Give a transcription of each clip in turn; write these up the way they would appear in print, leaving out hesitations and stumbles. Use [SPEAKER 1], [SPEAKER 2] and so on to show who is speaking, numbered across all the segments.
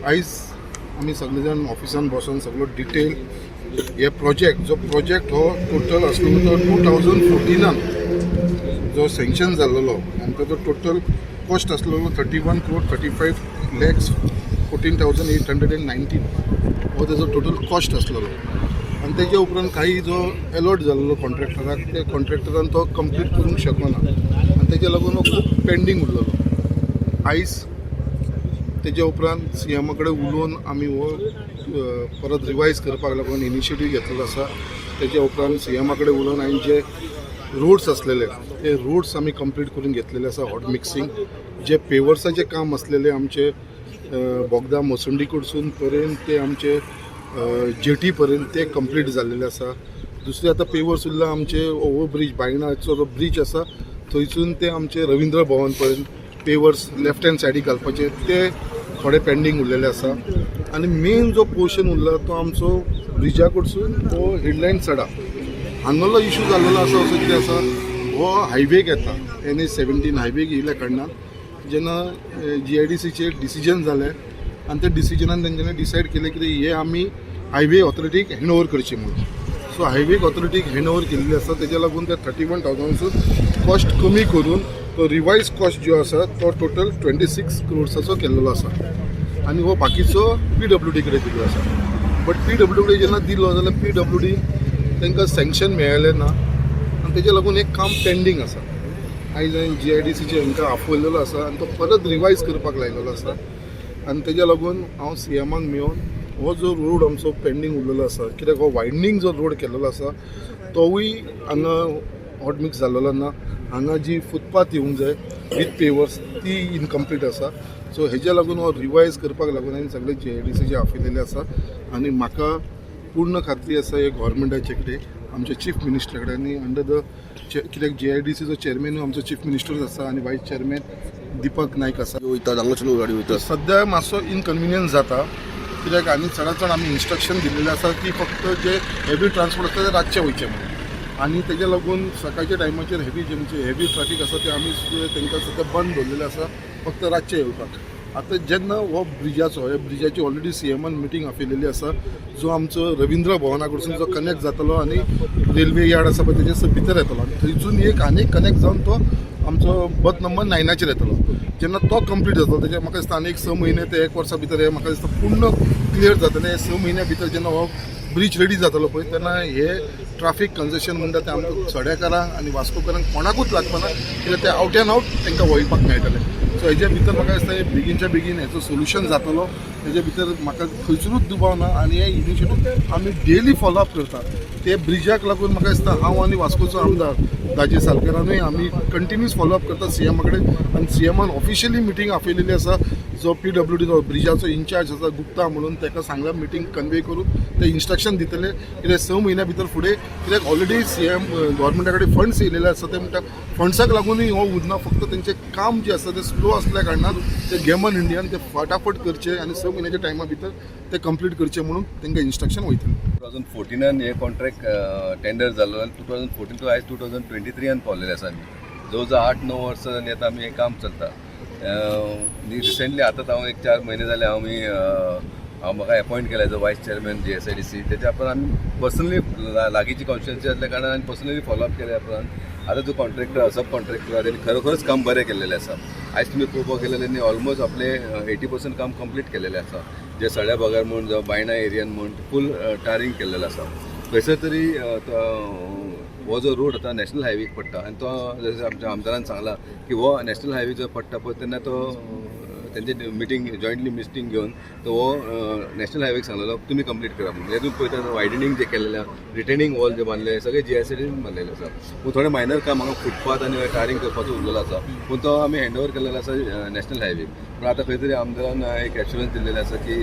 [SPEAKER 1] आयज आमी सगळे जाण ऑफिसान बसून सगळो डिटेल हे प्रोजेक्ट, जो प्रोजेक्ट हो टोटल आसलेलो तो 2014नान जो सँक्शन जाल्लेलो आनी ताजो टोटल कॉस्ट आसलेलो 31 crore 35 lakhs 14,819 हो ताजो टोटल कॉस्ट आसलेलो. आनी तेज्या उपरांत काही जो एलॉट जाल्लो कॉन्ट्रॅक्टराक, ते कॉन्ट्रॅक्टरान तो कंप्लीट करूंक शकना आनी तेज्या लागून हो खूब पेंडींग उरलेलो. आयज तेज्या उपरांत सीएमा कडेन उलोवन आमी हो परत रिवायज करपाक लागून इनिशिएटीव घेतलेलो आसा. तेज्या उपरांत सीएमा कडेन उलोवन हांवें जे रोड्स आसलेले ते रोड्स आमी कंप्लीट करून घेतलेले आसा. हॉट मिक्सिंग जे पेवर्साचें काम आसलेलें आमचे बोगदा मसुंडी कडसून पर्यंत ते आमचे जेटी पर्यंत ते कंप्लीट जाल्लेले आसा. दुसरें आतां पेवर्स उरला आमचे ओवर ब्रीज, बायणाचो जो ब्रीज आसा थंयसून ते आमचे रवींद्र भवन पर्यंत पेवर्स लेफ्ट हँड सायडीक घालपाचे ते थोडे पेंडींग उरलेले आसा. आनी मेन जो पोर्शन उरला तो आमचो ब्रिजा कडसून तो हेडलँड सडा हांगालो इशू जाल्लेलो आसा. असो कितें आसा, हो हायवेक येता, एनएच 17 हायवेक येयल्या कारणान जेन्ना जीआयडीसीचे डिसिजन जालें आनी त्या डिसिजनान तेंच्यांनी डिसायड केलें की हे आमी हायवे ऑथॉरिटीक हँड ओवर करची म्हणून. सो हायवे ऑथॉरिटीक हँड ओवर केल्ली आसा. तेज्या लागून ते 31,000सून कॉस्ट कमी करून तो रिवायज कॉस्ट जो आसा तो टोटल 26 क्रोर्साचो केल्लो आसा आनी हो बाकीचो पीडब्ल्यू डी कडेन दिल्लो आसा. बट पीडब्ल्यू डी जेन्ना दिलो जाल्यार पीडब्ल्यू डी तांकां सँक्शन मेळ्ळें ना आनी तेज्या लागून एक काम पेंडींग आसा. आयज हांवें जीआयडीसीचे हांकां आपयलेलो आसा आनी तो परत रिवायज करपाक लायलेलो आसा. आनी तेज्या लागून हांव सीएमाक मेळून हो जो रोड आमचो पेंडींग उरलेलो आसा, कित्याक हो वायडनींग जो रोड केल्लो आसा तोवूय हांगा हॉट मिक्स जाल्लेलो ना. हांगा जी फुटपाथ येवंक जाय विथ पेवर्स ती इनकम्प्लीट आसा. सो हेज्या लागून हो रिवायज करपाक लागून हांवें सगळे जीआयडीसीचे आपयलेले आसा. आनी म्हाका पूर्ण खात्री आसा हे गव्हर्मेंटाचे कडेन, आमच्या चीफ मिनिस्टरा कडेन आनी अंडर the कित्याक जीआयडीसीचो चेअरमॅनूय आमचो चीफ मिनिस्टरूच आसा आनी वायस चेअरमॅन दीपक नायक आसा.
[SPEAKER 2] वयता हांगासून गाडी वयता.
[SPEAKER 1] सद्या मातसो इनकन्विनियन्स जाता, कित्याक आनी चडात चड आमी इन्स्ट्रक्शन दिल्लेले आसा की फक्त जे हेवी ट्रान्सपोर्ट आसता ते रातचे वयचे म्हणून. आनी तेज्या लागून सकाळच्या टायमाचेर हेवी जेमचे हेवी ट्राफीक आसा ते आमी तांकां सद्या बंद दवरलेले आसा फक्त रातचे येवपाक. आतां जेन्ना हो ब्रिजाचो, ह्या ब्रिजाची ऑलरेडी सीएमान मिटींग आपयलेली आसा, जो आमचो रवींद्र भवना कडसून जो कनेक्ट जातलो आनी रेल्वे यार्ड आसा पळय तेजे भितर येतलो आनी थंयसून एक आनी कनेक्ट जावन तो आमचो बर्थ नंबर 9आचेर येतलो. जेन्ना तो कंप्लीट जातलो तेजे म्हाका दिसता आनी एक 6 म्हयने ते एक वर्सा भितर हे म्हाका दिसता पूर्ण क्लियर जातलें. हे 6 म्हयन्या भितर जेन्ना हो ब्रीज रेडी जातलो पळय तेन्ना हे ट्राफीक कंजेशन म्हणटा तें आमकां सड्याकारांक आनी वास्कोकारांक कोणाकूच लागपाना, कित्याक ते आवट एंड आवट तांकां वयपाक मेळटलें. सो हेज्या भितर म्हाका दिसता हे बेगीनच्या बेगीन हेचो सोल्युशन जातलो, हेज्या भितर म्हाका खंयसरूच दुबाव ना. आनी हे इनिशिएटीव आमी डेली फॉलोअप करता. ते ब्रिजाक लागून म्हाका दिसता हांव आनी वास्कोचो आमदार दाजी सालकारानूय आमी कंटिन्यूस फॉलोअप करता सीएमा कडेन. आनी सीएमान ऑफिशियली मिटींग आपयलेली आसा. जो पीडब्ल्यू डी जो ब्रिजाचो इन्चार्ज आसा गुप्ता म्हणून, ताका सांगला मिटींग कन्वे करून ते इन्स्ट्रक्शन दितले कित्याक 6 म्हयन्या भितर फुडें, कित्याक ऑलरेडी सीएम गव्हर्मेंटा कडेन फंड्स येयलेले आसा. ते म्हणटा फंड्साक लागूनय हो उरना, फक्त तेंचें काम जें आसा तें स्लो आसल्या कारणान ते गेमन इंडियान ते फटाफट करचे आनी 6 म्हयन्याच्या टायमा भितर ते कंप्लीट करचे म्हणून तांकां इन्स्ट्रक्शन वयतलें.
[SPEAKER 3] 2014नान हे कॉन्ट्रॅक्ट टेंडर जाल्लो आनी 2014 टू आयज 2023आन पावलेले आसा आमी. जवळ जवळ 8-9 वर्सां जालीं आतां आमी हें काम चलता. रिसेंटली आतां हांव एक 4 म्हयने जाले आमी हांव म्हाका एपॉयंट केला as a vice chairman GSIDC. तेच्या उपरांत आमी पर्सनली लागींची कॉन्स्टिट्युएन्सी आसल्या कारणान आनी पर्सनली फॉलोअप केल्या उपरांत आतां जो कॉन्ट्रॅक्टर, सब कॉन्ट्रॅक्टर आहा, तेणी खरोखरच काम बरें केल्लेलें आसा. आयज तुमी पळोवपाक गेले तेणी ऑलमोस्ट आपले 80% काम कंप्लीट केलेलें आसा. जे सड्या भागार म्हूण जावं बायणा एरियान म्हूण फूल टारींग केल्लेलें आसा. खंयसर तरी हो जो रोड आतां नॅशनल हायवेक पडटा आनी तो जशें आमच्या आमदारान सांगला की हो नॅशनल हायवे जो पडटा पळय तेन्ना तो तेंचे मिटींग, जॉयंटली मिटींग घेवन तो हो नॅशनल हायवेक सांगलेलो तुमी कंप्लीट करा म्हणून. हेतून पळयता वायडनिंग जे केलेलें आहा, रिटेनिंग वॉल जे बांदले सगळे जीएसआयडीन बांदलेले आसा. पूण थोडे मायनर काम हांगा फुटपाथ आनी टारींग करपाचो उरलेलो आसा, पूण तो आमी हँड ओवर केलेलो आसा नॅशनल हायवेक. पूण आतां खंय तरी आमदारान एक एश्युरन्स दिल्लेलें आसा की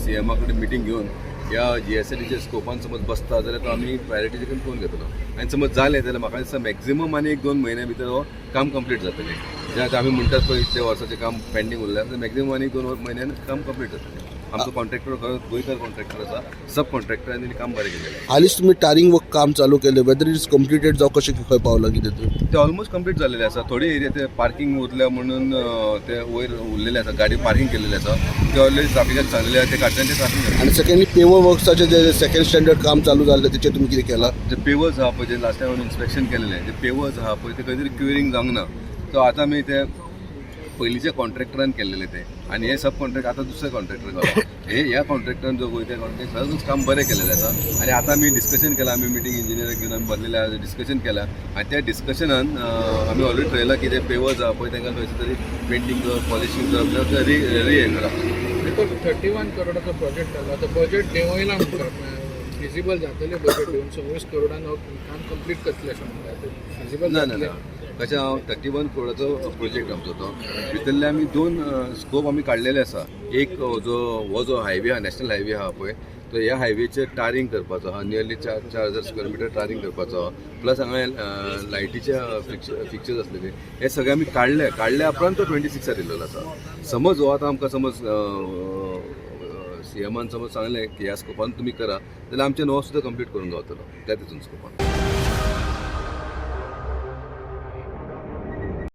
[SPEAKER 3] सीएमा कडेन मिटींग घेवन ह्या जीएसआयडीच्या स्कोपान समज बसता जाल्यार तो आमी प्रायोरिटी करून घेतलो आनी समज जालें जाल्यार म्हाका दिसता मॅक्झिमम आनी एक दोन म्हयन्या भितर हो काम कंप्लीट जातलें. जे आतां आमी म्हणटात पळय इतले वर्साचें काम पेंडींग उरलें, मॅक्झिमम आनी 2 म्हयन्यान काम कंप्लीट जातलें. आमचो कॉन्ट्रॅक्टर खरो गोंयकार कॉन्ट्रॅक्टर आसा, सब कॉन्ट्रॅक्टर, आनी काम बरें केलेलें आसा.
[SPEAKER 2] हालींच तुमी टारिंग वर्क काम चालू केलें, वेदर it is completed जावं कशें, खंय पावलां कितें तें?
[SPEAKER 3] ते ऑलमोस्ट कंप्लीट जाल्लेले आसा. थोडे एरिया ते पार्किंग उरल्या म्हणून ते वयर उरलेले आसा. गाडी पार्किंग केलेले आसा, ते ऑलरेडी ट्राफिकाक सांगलेले आसा, ते काडटले, ते ट्राफीक जातलें.
[SPEAKER 2] आनी सेकंडली, पेवर वर्क्साचें जे सेकंड स्टँडर्ड काम चालू जाल्लें, तेचेर तुमी कितें केलां?
[SPEAKER 3] जे पेवर्स आहा पळय, जे लास्ट टायम आमी इन्स्पेक्शन केलेले, जे पेवर्स आहा पळय, ते खंय तरी क्युरिंग जावंक ना. सो आतां आमी ते पयलींच्या कॉन्ट्रॅक्टरान केल्लेले ते आनी हे सब कॉन्ट्रॅक्ट आतां दुसऱ्या कॉन्ट्रॅक्टर गावला. हे ह्या कॉन्ट्रॅक्टरान जो गोंयच्या कॉन्ट्रॅक्ट सगळें काम बरें केलेलें आसा. आनी आतां आमी डिस्कशन केलां, आमी मिटींग इंजिनियराक घेवन आमी बसलेले आसा, डिस्कशन केलां आनी त्या डिस्कशनान आमी ऑलरेडी ठरयलां की ते पेवर्स आहा पळय, तांकां खंयचे तरी पेंटींग करप, पॉलिशींग करप, री री हें करप.
[SPEAKER 4] 31 करोडाचो प्रोजेक्ट जाला, आतां बजेट देंवयला म्हणटा, फिजिबल जातलें बजेट देवन 26 करोडान हो काम कंप्लीट करतलें अशें म्हणटा, फिजिबल?
[SPEAKER 3] ना ना ना, कशें हांव, 31 करोडाचो प्रोजेक्ट आमचो तो, भितरले आमी दोन स्कोप आमी काडलेले आसा. एक जो हो जो हायवे आहा, नॅशनल हायवे आहा पळय, तो ह्या हायवेचेर टारींग करपाचो आहा, नियरली 4,000 स्क्वेअर मिटर टारींग करपाचो आहा. प्लस हांगा लायटीचे फिक्चर्स आसलेले, हे सगळे आमी काडले. काडल्या उपरांत तो 26र येयलेलो आसा. समज हो आतां आमकां समज सीएमान समज सांगलें की ह्या स्कोपान तुमी करा, जाल्यार आमचें हो सुद्दां कंप्लीट करूंक गावतलो त्या तितून स्कोपान.